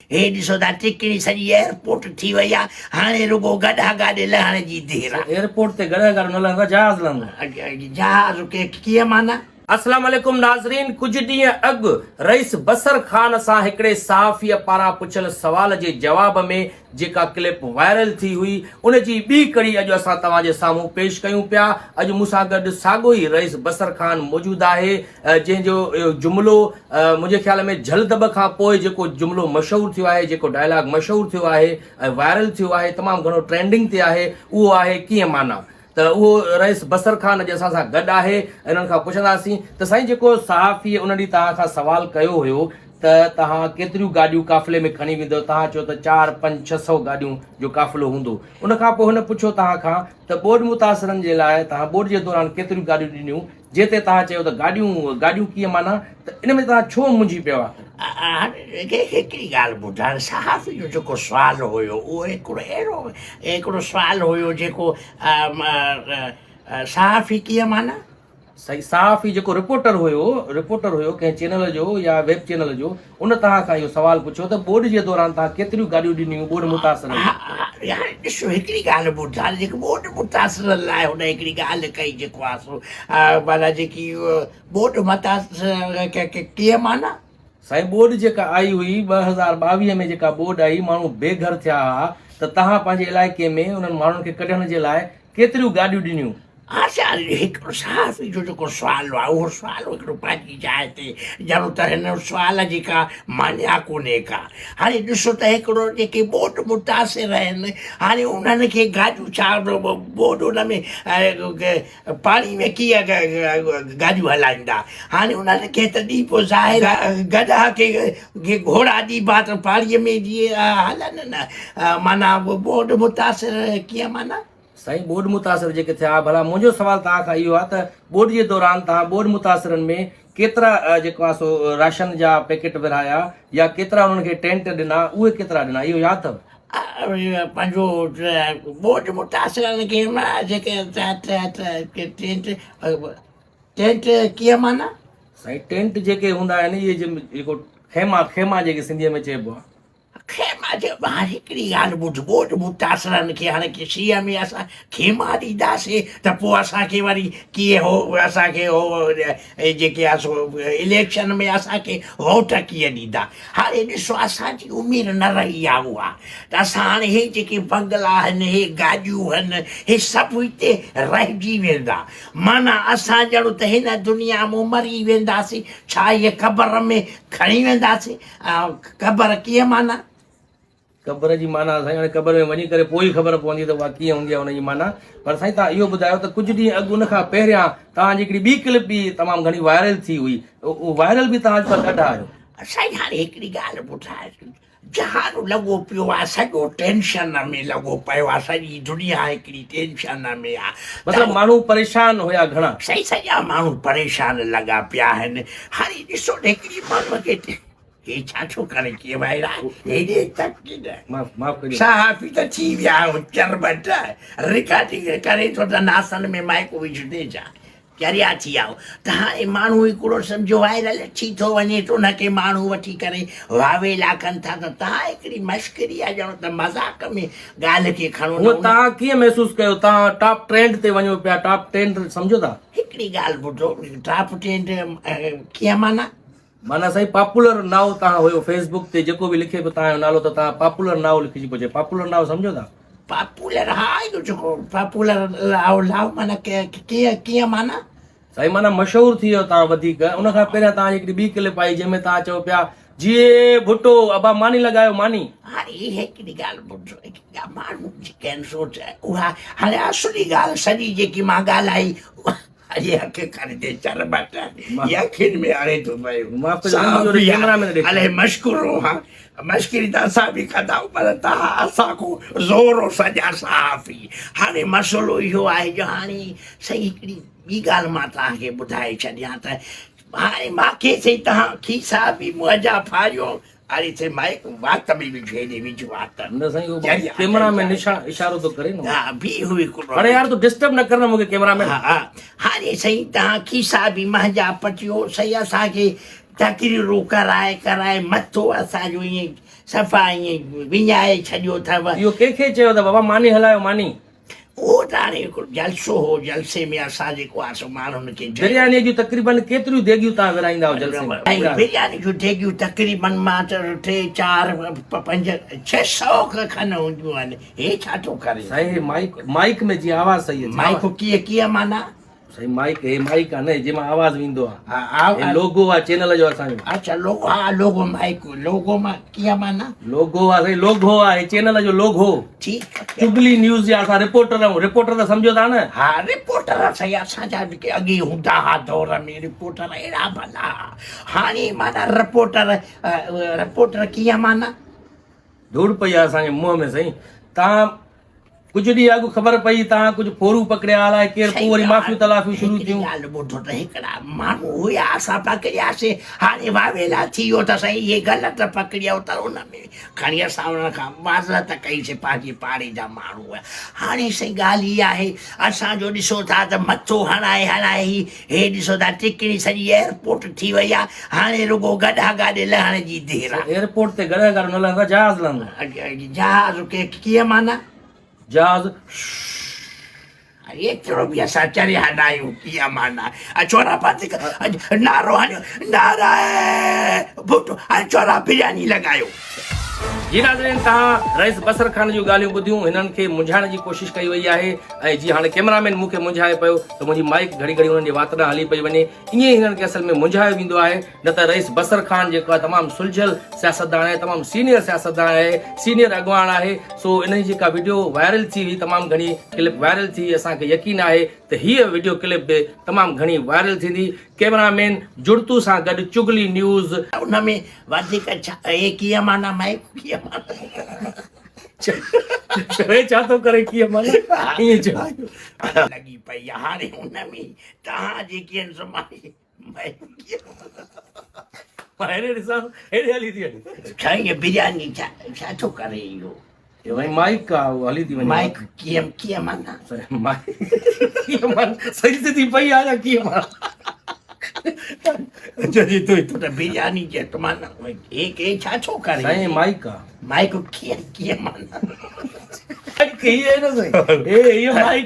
هي ڏسو ٿا ٽڪڻي سڄي ايئرپورٽ ٿي وئي آ هاڻي رڳو گڏها گاڏي لهڻ جي دير آ. ايئرپورٽ تي گڏهه گاڏو نه لهندو آ جهاز لهندو. جهاز ڪيئن معنيٰ؟ السلام عليڪم ناظرين ڪجهه ڏينهن اڳ رئيس بصر خان سان هڪڙي صحافيء پاران پڇيل سوال جي جواب ۾ جيڪا ڪلپ وائرل ٿي هئي ان جي ٻي ڪڙي اڄ اسان توهان جي سامهون پيش ڪيون پيا اڄ مون سان گڏ ساڳو ئي رئيس بصر خان موجود آهي جنهن جو اهو جملو منهنجي خيال ۾ جھل دٻ کان پوء جيڪو جملو مشهور ٿيو آهي جيڪو ڊائلاگ مشهور ٿيو آهي ۽ وائرل ٿيو آهي تمام گهڻو ٽرينڊنگ تي آهي اهو آهي ڪيئن معنيٰ ته اهو رئيس بصر خان اڄ اسان سان گڏ آهي ۽ انهن کان پڇنداسين ته سائين جيڪو صحافي ان ڏينهن توهان کان سوال ڪيو هيو ته توهان ڪيتريون گاڏيون قافلي ۾ کڻي ويندؤ توهان چيو ته چار پنج ڇهه سئو گاڏيون جو قافلو هوندو ان کان پوء هن پڇيو توهان کان ته ٻوڏ متاثرن جي لاء توهان ٻوڏ جي دوران ڪيتريون گاڏيون ڏنيون جنهن تي توهان چيو ته گاڏيون گاڏيون ڪيئن معنيٰ ته ان ۾ توهان ڇو منجهي پيا آخر؟ هاڻي هڪڙي ڳالهه ٻڌ هاڻي صحافي جو جيڪو سوال هيو اهو هڪڙو اهڙو هڪڙو سوال هيو جيڪو صحافي ڪيئن معنيٰ؟ سائين صحافي جيڪو رپورٽر هيو رپورٽر هيو ڪنهن چينل جو يا ويب چينل جو ان توهان کان اهو سوال پڇيو ته ٻوڏ جي دوران توهان ڪيتريون گاڏيون ڏنيون ٻوڏ متاثرن کي؟ هاڻي ڏسو هڪڙي ڳالهه ٻڌ هاڻي جيڪي ٻوڏ متاثرن لاء هن هڪڙي ڳالهه ڪئي جيڪو آهي سو معنيٰ جيڪي ٻوڏ متاثر ڪيئن معنيٰ؟ سائين ٻوڏ جيڪا آئي هئي 2022 ۾ جيڪا ٻوڏ آئي ماڻهو بي گهر ٿيا ها ته توهان پنهنجي علائقي ۾ انهن ماڻهن کي ڪڍڻ جي لاء ڪيتريون گاڏيون ڏنيون؟ آشا هڪڙو صحافي جو جيڪو سوال آهي اهو سوال هڪڙو پنهنجي جاء تي ڄڻ ته هن سوال جي ڪا معنيٰ ڪونهي ڪا. هاڻي ڏسو ته هڪڙو جيڪي ٻوڏ متاثر آهن هاڻي انهن کي گاڏيون ڇا ٻوڏ ان ۾ پاڻي ۾ ڪيئن گاڏيون هلائيندا هاڻي انهن کي ته ڏينهن پوء ظاهر گڏهه کي گهوڙا ڏيبا ته پاڻي ۾ جيئن هلن نه معنيٰ ٻوڏ متاثر ڪيئن معنيٰ. سائين ٻوڏ متاثر جيڪي ٿيا ڀلا منهنجو سوال توهان کان اهو آهي ته ٻوڏ جي دوران توهان ٻوڏ متاثرن ۾ ڪيترا جيڪو آهي سو راشن جا پيڪيٽ ورهايا يا ڪيترا انهن کي ٽينٽ ڏنا اهي ڪيترا ڏنا اهو ياد اٿو؟ پنهنجو ٻوڏ متاثرن کي جيڪي ٽينٽ ٽينٽ ڪيئن معنيٰ؟ سائين ٽينٽ جيڪي هوندا آهن اهي جيڪو خيما خيما جيڪي سنڌيء ۾ چئبو آهي. خيما جي ٻاهر هڪڙي ڳالهه ٻڌ، ٻوڏ متاثرن کي هاڻي ڪي سيء ۾ اسان خيما ڏينداسين ته پوء اسان کي وري ڪيئن هو اسان کي هو جيڪي آهي سو اليڪشن ۾ اسان کي ووٽ ڪيئن ڏيندا. هاڻي ڏسو اسان جي عمر نه رهي آهي اها ته اسان هاڻي هي جيڪي بنگلا آهن هي گاڏيون آهن هي سڀ هتي رهجي ويندا معنيٰ اسان ڄڻ ته هن دنيا مان مري وينداسين ڇا اهي قبر ۾ کڻي وينداسين قبر ڪيئن معنيٰ؟ قبر جي معنيٰ سائين هاڻي قبر ۾ وڃي ڪري پوء ئي خبر پوندي ته اها ڪيئن هوندي آهي ان جي معنيٰ پر سائين توهان اهو ٻڌايو ته ڪجهه ڏينهن اڳ ان کان پهريان توهان جي هڪڙي ٻي ڪلپ به تمام گهڻي وائرل ٿي هئي اهو وائرل به توهان اڄڪلهه ڏاڍا آهيو. سائين هاڻي هڪڙي ڳالهه ٻڌايو جهان لڳو پيو آ سڄو ٽينشن ۾ لڳو پيو آ سڄي دنيا هڪڙي ٽينشن ۾ آ. مطلب ماڻهو پريشان هيا گهڻا. سائين سڄا ماڻهو پريشان لڳا پيا آهن هاڻي ڏسو ته هڪڙي ماڻهو کي هي ڇا ٿو ڪري ڪي وائڙا هيڏي تڪي نه معاف معاف ڪجو صحافي ته ٿي ويا آهيو چرٻٽ رڪارڊنگ ڪري ٿو ته ناسن ۾ مائيڪ وجهندي ڇا چريا ٿي ويا آهيو ته هاڻي ماڻهو هڪڙو سمجهو وائرل ٿي ٿو وڃي ته ان کي ماڻهو وٺي ڪري واويلا ڪن ٿا ته تهان هڪڙي مشڪري آهي ڄڻ ته مذاق ۾ ڳالهه کي کڻو هونء تهان ڪيئن محسوس ڪيو تهان ٽاپ ٽرينڊ تي وڃو پيا ٽاپ ٽرينڊ سمجهو ٿا. هڪڙي ڳالهه ٻڌو ٽاپ ٽرينڊ ڪيئن معنيٰ؟ معنيٰ سائين پاپولر نائو تهان هيو فيس بڪ تي جيڪو به لکي پيو تهان جو نالو ته تهان پاپولر نائو لکجي پيو چئي پاپولر نائو سمجهو ٿا. پاپولر ها اهو جيڪو پاپولر نائو نائو معنيٰ ڪيئن ڪيئن معنيٰ. سائين معنيٰ مشهور ٿي ويو تهان وڌيڪ ان کان پهريان تهان جي هڪڙي ٻي ڪلپ آئي جنهن ۾ تهان چئو پيا جيئي ڀٽو ابا ماني لڳايو ماني. هاڻي هڪڙي ڳالهه ٻڌ هڪڙي ماڻهو جي ڪنهن سوچ اها هاڻي اصلي ڳالهه سڄي جيڪي مان ڳالهائي اها اڙي اک کڻ جي چرٻٽ هي اکين ۾ هڻي ٿو پيو. معاف ڪجو منهنجو وري ڪيمرا مين ڏيکاريو. الائي مشڪرو ها مشڪري ته اسان به ڪندا آهيون پر تها اسان کان زور هو سڄا صحافي هاڻي مسئلو اهو آهي جو هاڻي سائين هڪڙي ٻي ڳالهه مان توهان کي ٻڌائي ڇڏيان ته هاڻي مان کي سائين توهان کيسا به منهنجا ڦاڙيو اڙي سائين مائيڪ وات ۾ وجهه هيڏي وجهه وات نه سائين اهو ڪيمرا مين نشان اشارو ٿو ڪري نه ها بيهه هڪڙو اڙي يار تون ڊسٽرب نه ڪر نه مونکي ڪيمرا مين ها ها هاڻي سائين تهان کيسا به مهنجا پٽيو سائين اسان کي تقريرون ڪرائي ڪرائي مٿو اسان جو ائين صفا ائين وڃائي ڇڏيو اٿو. اهو ڪنهن کي چيو ته بابا ماني هلايو ماني؟ اهو ته هاڻي هڪڙو جلسو هو، جلسي ۾ اسان جيڪو آهي سو ماڻهن کي چيو. بريانيء جون تقريبن ڪيتريون ديڳيون توهان ورهائيندا آهيو جلسي ۾؟ سائين برياني جون ديڳيون تقريبن مان ته ٽي، چار، پنج، 600 کن هونديون آهن. هي ڇا ٿو ڪرين؟ سائين هي مائيڪ مائيڪ ۾ جيئن آواز صحيح اچي. مائيڪ ڪيئن ڪيئن معنيٰ؟ سائين مائيڪ هي مائيڪ آ نه جنهن مان آواز ويندو آ. هي لوگو آ چينل جو اسان جو. اڇا لوگو ها لوگو مائيڪ لوگو مان ڪيئن معنيٰ؟ لوگو آ سائين لوگو آ هي چينل جو لوگو. ٺيڪ. چغلي نيوز جا اسان رپورٽر آهيون رپورٽر ته سمجهو ٿا نه. ها رپورٽر سائين اسان جا جيڪي اڳي هوندا ها دور ۾ رپورٽر اهڙا ڀلا هاڻي معنيٰ رپورٽر رپورٽر ڪيئن معنيٰ؟ ڌوڙ پئي آ اسان جي منهن ۾ سائين تان ڪجهه ڏينهن اڳ خبر پئي تان ڪجهه ڦورو پڪڙيا الائي ڪير پوء وري معافيون تلافيون شروع ٿيون. هڪڙي ڳالهه ٻڌو ته هڪڙا ماڻهو هيا اسان پڪڙياسي هاڻي واويلا ٿي ويو ته سائين اهي غلط پڪڙيو ته ان ۾ کڻي اسان انهن کان معذرت ڪئي سي پنهنجي پاڙي جا ماڻهو هيا هاڻي سائين ڳالهه هي آهي اسان جو ڏسو ٿا ته مٿو هڻائي هڻائي هي هي ڏسو ٿا ٽڪڻي سڄي ايئرپورٽ ٿي وئي آ هاڻي رڳو گڏها گاڏي لهڻ جي دير آ. ايئرپورٽ تي گڏهه گاڏو نه لهندو آ جهاز لهندو. جهاز ڪيئن معنيٰ؟ جهاز ايترو به اسان چريا نه آهيون ڪيئن معنيٰ؟ ڇورا پاتي نعرو هڻيو نعره ڀٽو هاڻي ڇورا برياني لڳايو. جي ناظرين توهان رئيس بصر خان جون ڳالهيون ٻڌيون هنن کي منجهائڻ جي ڪوشش ڪئي وئي آهي ۽ جي هاڻي ڪيمرا مين مون کي منجهائي پيو ته منهنجي مائيڪ گهڙي گهڙي انهن جي وات ڏانهن هلي پئي وڃي ائين ئي هنن کي اصل ۾ منجهايو ويندو آهي نه ته رئيس بصر خان جيڪو آهي تمام سلجهيل سياستدان آهي تمام سينيئر سياستدان آهي سينيئر اڳواڻ آهي سو انهي جيڪا وڊيو وائرل ٿي هئي تمام گهڻي ڪلپ وائرل ٿي اسان کي يقين آهي ته هيء وڊيو ڪلپ به تمام گهڻي وائرل ٿيندي ڪيمرا مين جڙتو سان گڏ چغلي نيوز. ان ۾ وڌيڪ ڇا اي ڪيئن معنيٰ مائي ڪيئن معنيٰ. چوي ڇا ٿو ڪري ڪيئن معنيٰ ائين چئو. لڳي پئي آ هاڻي ان ۾ توهان جيڪي آهن سو مائي مائي ڪيئن معنيٰ. مان هيڏي ڏسان هيڏي هلي ٿي وڃي. سائين برياني ڇا ڇا ٿو ڪري اهو. اهو سائين مائيڪ آ اهو هلي ٿي وڃي. مائيڪ ڪيئن ڪيئن معنيٰ. سائين مائيڪ ڪيئن معنيٰ صحيح سڌي پئي آ يا ڪيئن معنيٰ. اچا جي تو ته برياني چئي ته معنيٰ هي ڪي ڇا ٿو ڪري. سائين مائيڪ آ. مائيڪ ڪيئن ڪيئن معنيٰ. مائيڪ هي آهي نه سائين هي هي مائيڪ.